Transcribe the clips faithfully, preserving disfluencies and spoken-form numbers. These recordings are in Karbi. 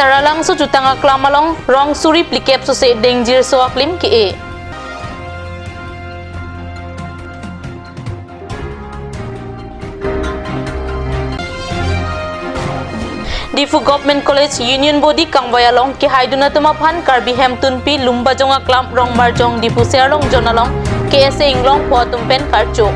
Taralangso jutang aklam along rong suri phlikep sose dengjirso aklim ke-e. Diphu Government College Union Body kangvai along kehaidun atum aphan Karbi Hemtunpi Lumbajong aklam Rongmarjong Diphu Serlong Zone along K S A Inglongpho atum pen karcho.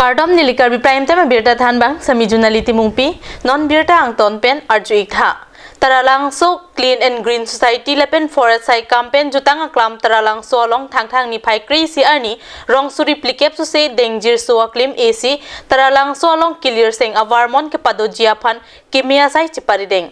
Kardom, neli Karbi Prime Time abirta thanbang, sami Junali Timungpi, non birta angton pen arju-ik tha. Taralangso Clean and Green Society lapen Forest Saikam pen jutang aklam Taralangso along Thangthang niphai kre-isi arni rong suri phlikep sose dengjirso aklim esi Taralangso along kilirseng avarmon kepadoji aphan keme asai cheparideng.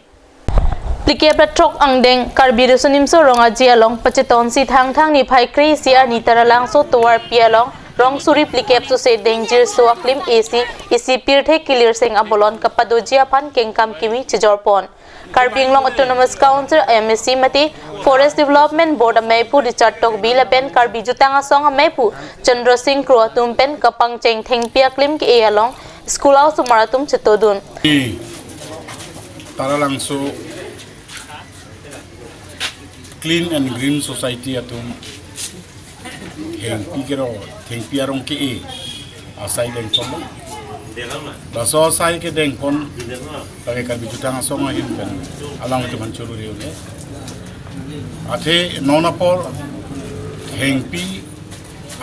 Phlikep ra throk angdeng Karbi Riso Nimso Rong Aje along pachetonsi Thangthang niphai kre-isi arni Taralangso tovarpi along rong suri phlikep sose dengjirso aklim esi isi pirthe kilirseng abolon kapadoji aphan kengkam kimi chejorpon. Karbi Anglong Autonomous Council, M A C, mate Forest Development Board ameipu Richard Tokbi lapen Karbi Jutang Asong ameipu Chandra Singh Kro atum pen kapangcheng thengpi aklim ke-e along school aosomar atum chetodun. Taralangso Clean and Green Society atum thengpi kero, thengpi arong ke-e asai dengpon. Laso asai kedengpon lake Karbi Jutang Asong ahin pen alanglitum aphan choro-i un-e. Athe non apor thengpi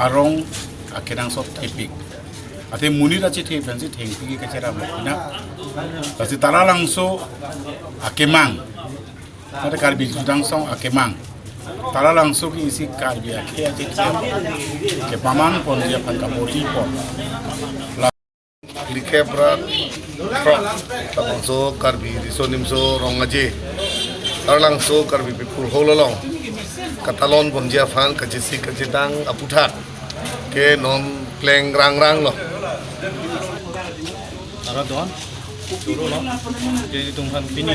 arong akenangsot thepik. Athe monit achethe pensi thengpi ke kacherap lo pina. Lasi Taralangso akemang, athe Karbi Jutang Asong akemang, Taralangso ke isi Karbi akhei akhei kepaman ponji aphan kabor-ipon. Phlikep ra throk, labangso Karbi Riso Nimso Rong Aje, Taralangso Karbi People Hall along katalon ponji aphan kachesik kachedang aputhak ke non pleng rangrang lo. Aradon, choro lo, ke itum aphan pini,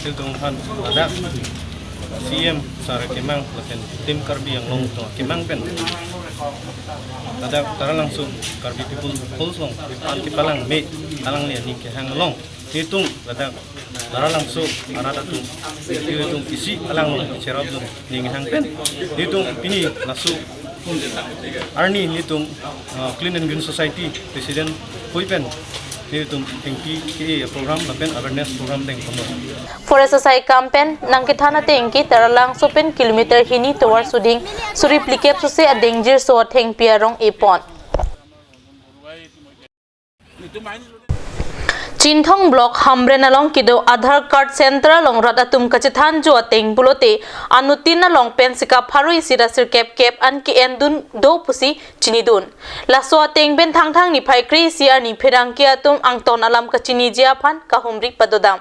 itum aphan ladak C M sir akemang lapen Team Karbi Anglong atum akemang pen ladak Taralangso Karbi People Hall along pan kepalang me alangli aning kehang along nelitum ladak Taralangso arat atum, nelitum isi alang along cherapdun aning kehang pen nelitum pini laso arni nelitum, uh, Clean and Green Society President apui pen nelitum thengpi ke-e program lapen awareness program dengponlo. Forest Saikam pen nangkethan ateng ke Taralangso pen kilometer hini tovar suding suri phlikep sose adengjirso athengpi arong epon. Chinthong Block Hamren along kedo Aadhaar Card Center along rat atum kachethanjo ateng pulote anuttin along pen sika pharo isi ra sirkep kep an ke-endun do pusi chinidun. Laso ateng pen Thangthang niphai kre-isi arni pherangke atum angton alam kachiniji aphan kahumri padodam.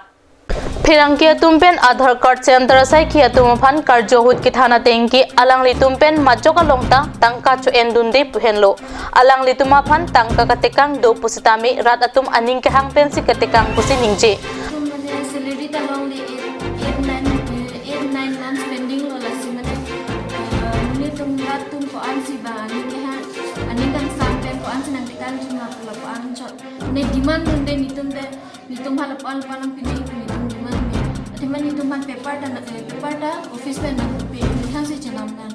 Pherangke atum pen Aadhaar Card Center asaikhi atum aphan karju ahut kethan ateng ke alanglitum pen majok along ta tangka cho-endunde pu henlo. Alanglitum aphan tangka katekang do pusitame rat atum aning kehang pensi katekang pusi ningje. Mane salary ta longle eight, eight, nine, eh, eight, nine months pending lo, lasi mane, eh, monit atum rat atum ko-ansi ba aning kehang, aning kangsam pen ko-ansi nangtekangji ma pu lapu-an chot. Ne demand dunde nelitum te, nelitum aphan lapu-an lapu-an nangpinang, nelitum demand me. Athema nelitum aphan paper ta na, eh, paper ta office pen nangpi, nelitum si chenam nang.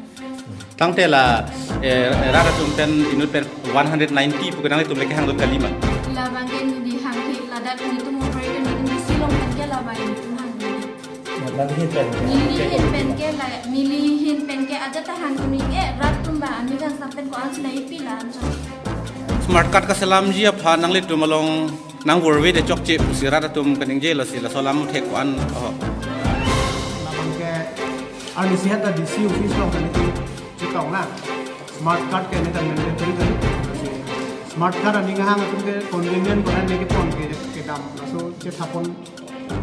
Tangte la, eh, rat atum pen inut pen one hundred ninety pu ke nanglitum le kehang dun kali ma? Labang ke neli hanghe, ladak nelitum operator nelitum isi along pen ke labang nelitum hanghe. Neli ahin pen ke la, neli ahin pen ke ajat ta hanghe ni ke rat atum ba aning kangsam pen ko-ansi nangpi la anchot. Smart card kaselamji aphan nanglitum along nangvurve de chokche pusi rat atum kaningje, lasi laso alam thek ko-an, oh. Labang ke arnisi heta D C office along kami tu chetong na. Smart card ke neta mandatory kali. Smart card aning kehang atum ke convenient ko-an ne kepon ke, kedam. Laso chethapon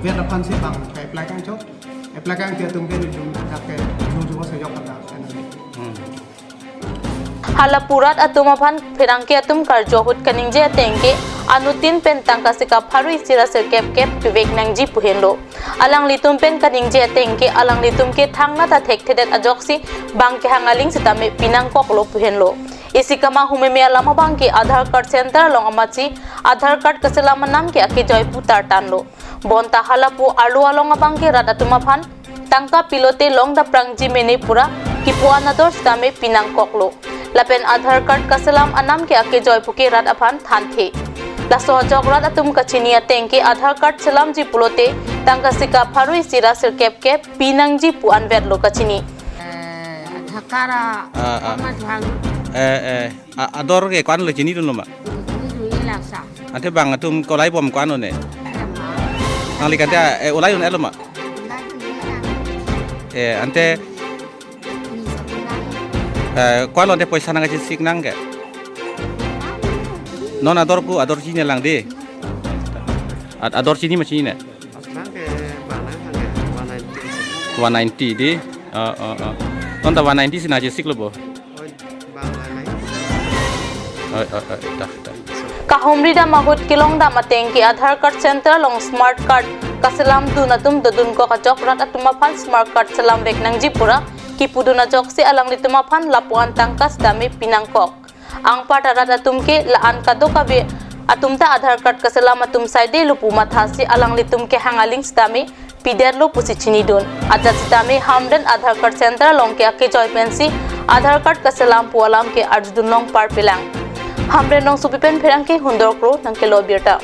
vet aphansi bang ke-apply kangchok. Apply kangti atum ke nelitum dak ke ju ju sa yok pada. Hmm. Hala pu rat atum aphan pherangke atum karju ahut kaningje ateng ke anuttin pen tangka sika pharo isi ra sirkep kep pivek nangji pu henlo. Alanglitum pen kaningje ateng ke alanglitum ke thangnat ta thekthedet ajoksi bang kehang aling sitame pinangkoklo pu henlo. Isi kamahu meme alam abang ke Aadhaar Card Center along amatsi Aadhaar card kaselam anam ke akejoi pu tartanlo. Bonta halapu arlo along abangke rat atum aphan tangka pilote long daprangji mene pura kipu-an ador sitame pinangkoklo. Lapen Aadhaar card kaselam anam ke akejoi puke rat aphan thanthe. Laso ajok rat atum kachini ateng ke Aadhaar card selamji pulote tangka sika pharo isi ra sirkep ke pinangji pu anvetlo kachini. Eh, Aadhaar card, Ah, ah. Ama juang. Eh, eh. A-, ador ke ko-an lo chinidunlo ma? Chinidun, laksa. Ante bang atum kolai bom ko-an lo ne? Nangli kante, eh, ulai un-elo ma? Ulai un-elang. Eh, ante, Ni sebulan. Eh, ko-an lo ante poisa nangkachesik nang ke? Non ador ko, ador chinilang di. Ad-, ador chini ma chinine? Nang ke, bang nang hanya one ninety. One ninety di. Oh, oh, oh. Non ta one ninety si nangchesiklo bo? Oh, bang nang nang. Oh, oh, oh, dah, dah. Kahumri dam ahut kelong dam ateng ke Aadhaar card center along smart card kaselamdun atum dodunkok ajok rat atum aphan smart card selamvek nangji pura kipudun ajoksi alanglitum aphan lapu-an tangka sitame pinangkok. Anparta rat atum ke la-an kadokave atum ta Aadhaar card kaselam atum saidelo pu mathasi alanglitum kehang aling sitame pidetlo pusi chinidun. Ajat sitame Hamren Aadhaar card center along ke akejoi pensi Aadhaar card kaselam pu alam ke arjudun long parpilang. Hamren Rongsopi pen Pherangke Hundor Kro nangkelo birta.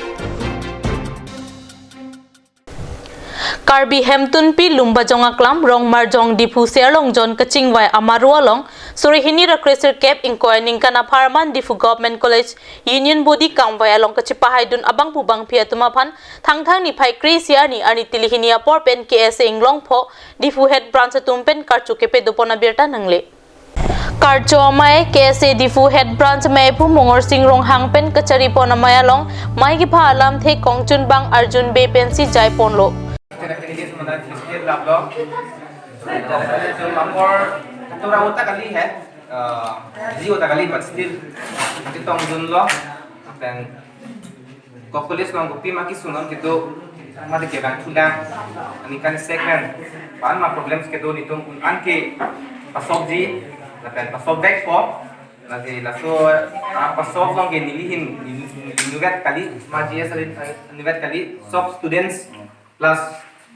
Karbi Hemtunpi Lumbajong Aklam, Rongmarjong, Diphu Siarlong Zone kachingvai amaro along, suri hini ra kresirkep ingkoi aningkan apharman Diphu Government College Union Body kamvai along kachipahaidun abangphu bangphi atum aphan Thangthang niphai kre-isi arni, arni tili hini apor pen K S A inglongpho Diphu Head Branch atum pen karcho kepadopon abirta nangle. Karcho amei K S A Diphu Head Branch meiphu Mongor Sing Ronghang pen kacharipon amei along mei kepha alamthe kongchunbang Arjun Bey pensi jaiponlo. Candidate mana candidate lap lo. Paper थोड़ा होता खाली है, अ, busy होता खाली, but still chetongdunlo. Then ko college along kopi ma keso non kedo, mate kevang thulang, aningkan second, ko-an ma problems kedo nelitum un-an ke pasolve ji, lapen pasolvekpo, lasi laso, ah, pasolve along ke neli hin, neli, neli inutvet kali, ma G S neli, ah, inutvet kali, sob students, plus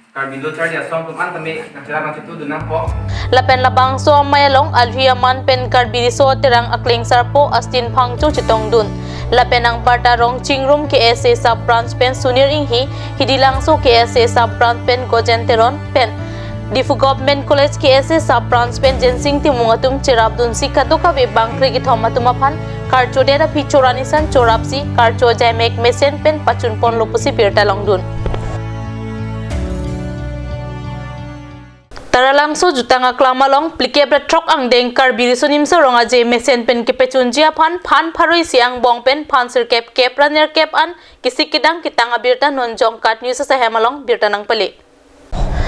Karbi Lo Charli Asong atum an tame nangcherap nangchetudun nangpo. Lapen labangso amei along alhi aman pen Karbi Riso Terang aklengsarpo Astin Phangcho chetongdun. Lapen anparta rong chingrum K S A sub branch pen Sunir Inghi, Hidilangso K S A sub branch pen Gojen Teron pen Diphu Government College K S A sub branch pen Jensing Timung atum cherapdunsi kadokave bangkre kethom atum aphan karchodet aphi choranisan chorapsi karcho jaimek mesen pen pachunponlo pusi birta longdun. Taralangso Jutang Aklam along phlikep ra throk angdeng Karbi Riso Nimso Rong Aje mesen pen kepachunji aphan phan pharo isi angbong pen phan sirkep kep ra nerkep an kesik kedang ketang abirta non Jongkat News ahem along birta nangpale.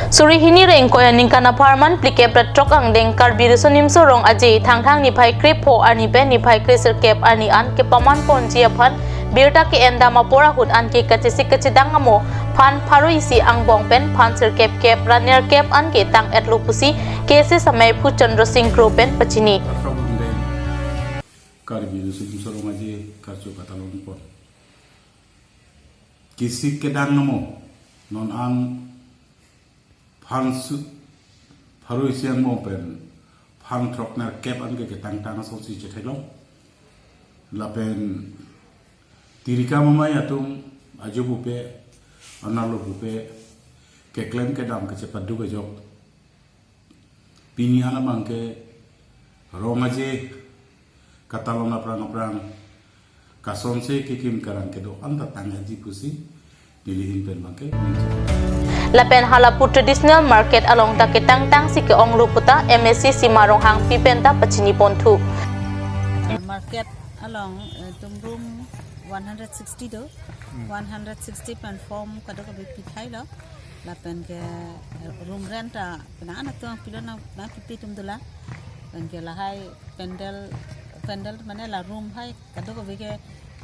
Suri hini ra ingkoi aningkan apharman phlikep ra throk angdeng Karbi Riso Nimso Rong Aje Thangthang niphai krepho arni pen niphai kresirkep arni an kepamanponji aphan birta ke-endam apor ahut anke kachesik kachedang amo phan pharo isi angbong pen phan sirkep kep ra nerkep an ketang-etlo pusi K S A ameiphu Chandra Sing Kro pen pachini. Karbi Riso Nimso Rong Aje karcho katalonpon. Kesik kedang amo non an phan su pharo isi angbong pen phan throk nerkep an ke ketangtang asonsi chetheklong. Lapen tirikam amei atum ajo pupe, anerlo pupe, keklem kedam kachepaduk ajok. Pini an abangke Rong Aje katalon aphrang aphrang kasonse kekim karang kedo-an ta tangji pusi neli hin pen abangke. Lapen halapu traditional market along ta ketangtangsi ke-onglo puta M A C Sima Ronghangpi pen ta pachiniponthu. Market along, eh, tum room one hundred sixty do, Hmm. one hundred sixty pen form kadokave pithailo. Lapen ke, eh, room rent ta penang atum pilo nang, nangpipe atum dolang. Pen ke lahai pandal, pandal mane la room hai kadokave ke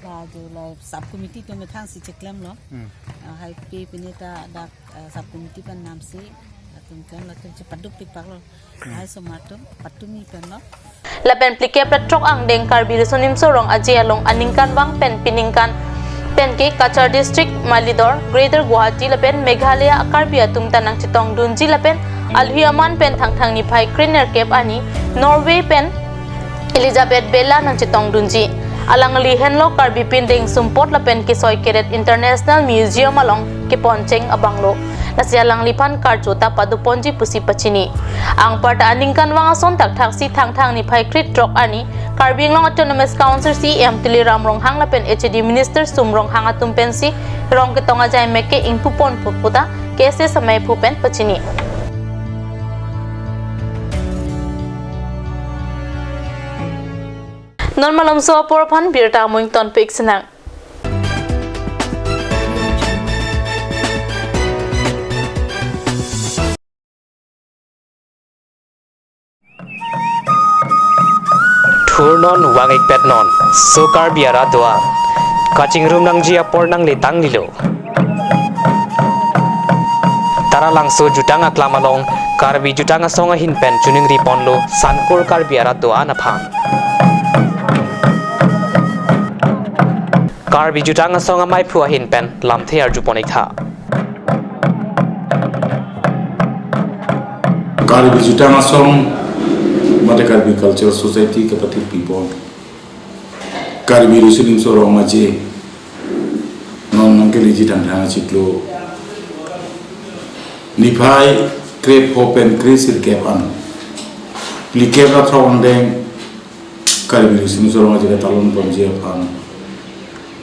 la jo la sub committee atum methangsi cheklemlo. Hmm. Lahai pe pine ta dak, eh, sub committee pen namsi atum klemlo, atum chepaduk pikpaklo. Lahai osomar atum patumi penlo. Lapen phlikep ra throk angdeng Karbi Riso Nimso Rong Aje along aningkanvang pen piningkan pen ke Cachar District, Malidor, Greater Guwahati lapen Meghalaya a-Karbi atum ta nangchetongdunji lapen alui aman pen Thangthang niphai krenerkep arni Norway pen Elizabeth Bella nangchetongdunji. Alangli henlo Karbi Pindeng Sumpot lapen Kesoi Keret International Museum along keponcheng abanglo. Lasi alangliphan karcho ta padoponji pusi pachini. Anparta aningkanvang ason thakthaksi Thangthang niphai krethrok arni Karbi Anglong Autonomous Council C E M Tuliram Ronghang lapen H A D Minister Sum Ronghang atum pensi rong ketong ajai meke ingpupon pu puta K S A Samai phu pen pachini. Non malomso apor aphan birta amoing tonpik sinang. Thurnon vang-ikpetnon, so Karbi arat do-an. Kachingrum nangji apor nangle tanglilo. Taralangso jutang aklam along Karbi Jutang Asong ahin pen choningriponlo Sankur Karbi arat do-an aphan. Karbi Jutang Asong amaiphu ahin pen lamthe arjupon-iktha. Karbi Jutang Asong mate Karbi Cultural Society kapatipipon Karbi Riso Nimso Rong Aje non nangkeleji Thangthang achiklo niphai krepho pen kresirkep an phlikep ra throk angdeng Karbi Riso Nimso Rong Aje katalonponji aphan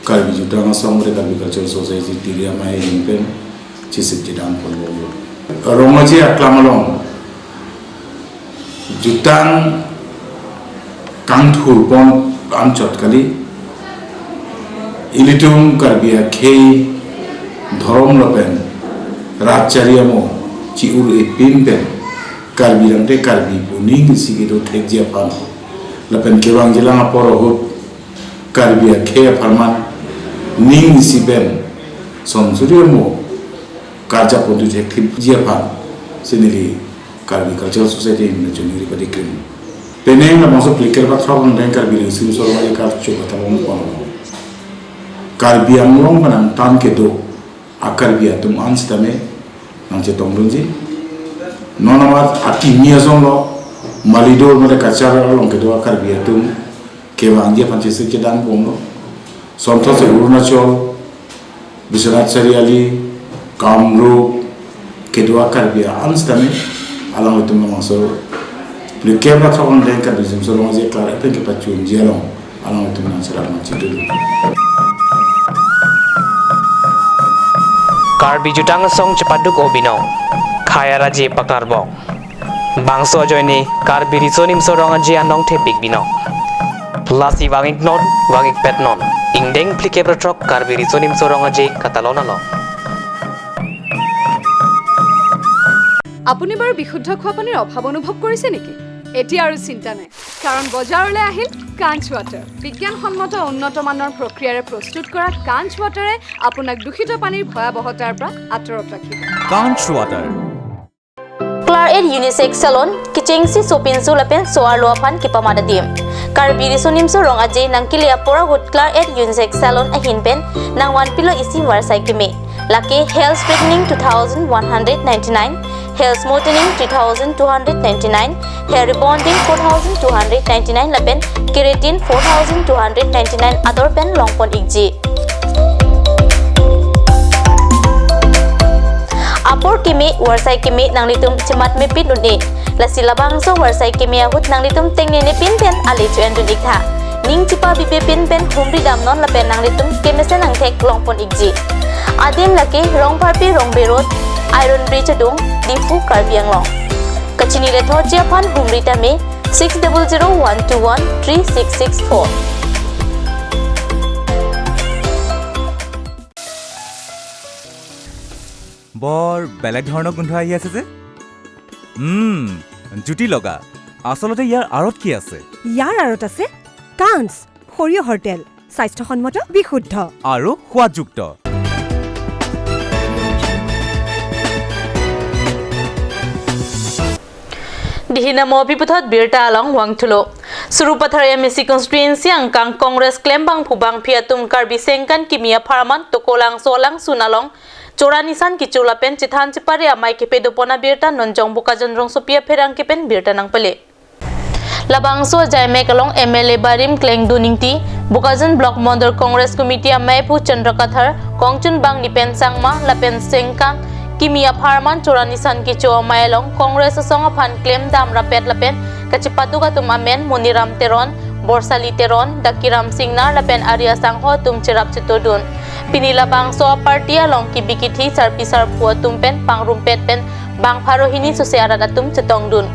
Karbi Jutang Asong mate Karbi Cultural Society Tiri amei ahin pen chisip chedangponlo. Rong Aje aklam along jutang kangthurpon anchot kali. Ilitum Karbi akhei dhorom lapen rat chari amo chi-ur-epin pen Karbi rangte Karbi pu ning isi kedo thekji aphan lapen kevangjilang apor ahut Karbi akhei apharman ning isi pen sonsuri amo karjap pontu thekthipji aphan si neli Karbi Cultural Society ahin pen choningri padikrim. Penang labangso phlikep ra throk angdeng Karbi Riso Nimso Rong Aje karcho katalonpon. Karbi Anglong pen nangtan kedo a-Karbi atum an sitame nangchetongdunji. Non amat akimi asonlo Malidor mate Cachar along kedo a-Karbi atum kevangji aphan chisip chedangponlo. Sonthotsi Arunachal, Biswanath Chariali, Kamrup, kedo a-Karbi an sitame alanglitum labangso phlikep ra throk angdeng Karbi Riso Nimso Rong Aje klar pen kepachunji along alanglitum nangcherap nangchedun. Karbi Jutang Asong chepaduk-o binong, khei araje paklarbong. Bangso ajoine Karbi Riso Nimso Rong Aje anong thepik binong. Lasi vang-iknon, vang-ikpetnon, ingdeng phlikep ra throk Karbi Riso Nimso Rong Aje katalon along. আপুনি বাৰু বিশুদ্ধ খোৱা পানীৰ অভাৱ অনুভৱ কৰিছে নেকি? এতিয়া আৰু চিন্তা নাই, কাৰণ বজাৰলৈ আহিল কাঞ্চ ৱাটাৰ। বিজ্ঞানসন্মত উন্নত মানৰ প্ৰক্ৰিয়াৰে প্ৰস্তুত কৰা কাঞ্চ ৱাটাৰে আপোনাক দূষিত পানীৰ ভয়াৱহতাৰ পৰা আঁতৰত ৰাখিব। Kanch Water. Claret Unisex Salon, kechengsi sopinso lapen so-arlo aphan kepamat adim. Karbi Riso Nimso Rong Aje nangkele apor ahut Claret Unisex Salon ahin pen nangvanpilo isi varsai keme. Lake hair straightening two thousand one hundred ninety-nine, hair smoothening three thousand two hundred ninety-nine, hair rebonding four thousand two hundred ninety-nine lapen keratin four thousand two hundred ninety-nine ador pen longpon-ikji. Apor keme, varsai keme nanglitum chematmepin un-e. Lasi labangso varsai keme ahut nanglitum tengnenepin pen ale cho-endun-iktha. Ning chepabibepin pen humri damnon lapen nanglitum kemesen angthek longpon-ikji. Adim lake Rongpharpi Rongbe Road, Iron Bridge adung, Diphu, Karbi Anglong. Kachinilethotji aphan humri tame six double zero one two one three six six four. বৰ বেলেগ ধৰণৰ গোন্ধ আহি আছে যে। উম, জুতি লগা। আচলতে ইয়াৰ আঁৰত কি আছে? ইয়াৰ আঁৰত আছে কাঞ্চ সৰিয়হৰ তেল, স্বাস্থ্যসন্মত, বিশুদ্ধ। আৰু সোৱাদযুক্ত। Dihinamo pi puthot birta along vangthulo. Sarupathar M A C constituency angkang Congress klembangphu bangphi atum Karbi Sengkan Kimi apharman Tokolangso alangsun along Chora nisan kecho lapen chethan chepare amei kepedopon abirta non jong Bokajan rongsopi apherangke pen birta nangpale. Labangso ajaimek along M L A barim Klengdun Ingti, Bokajan Block Mandal Congress Committee ameiphu Chandra Kathar, kongchun bangni pen sangma lapen Sengkan Kimi apharman Chora nisan kecho amei along Congress asong aphan klemdam rapet lapen kachepaduk atum amen Moniram Teron, Borsali Teron, Dakiram Singnar lapen ari asangho atum cherap chetodun. Pini labangso aparty along kibi kithi sarpi sarpo atum pen pangrumpet pen bang pharo hini sose arat atum chetongdun.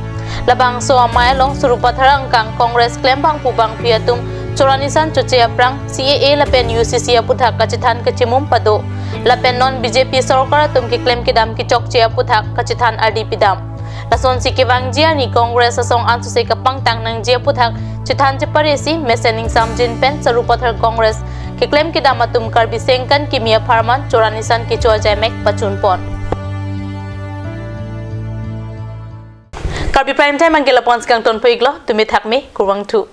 Labangso amei along Sarupathar angkang Congress klembangphu bangphi atum Chora nisan choche aphrang C A A lapen U C C aputhak kachethan kachemum pado. Lapen non B J P sorkar atum keklem kedam kechokche aputhak kachethan ardi pidam. Lasonsi kevangji arni Congress asong ansose kapangtang nangji aputhak chethan cheparesi mesen ingsamjin pen Sarupathar Congress keklem kedam atum Karbi Sengkan Kimi apharman Chora nisan kecho ajaimek pachunpon. Karbi Prime Time anke lapu-an si kangtonpo iklo, tumi thakme, kurvangthu.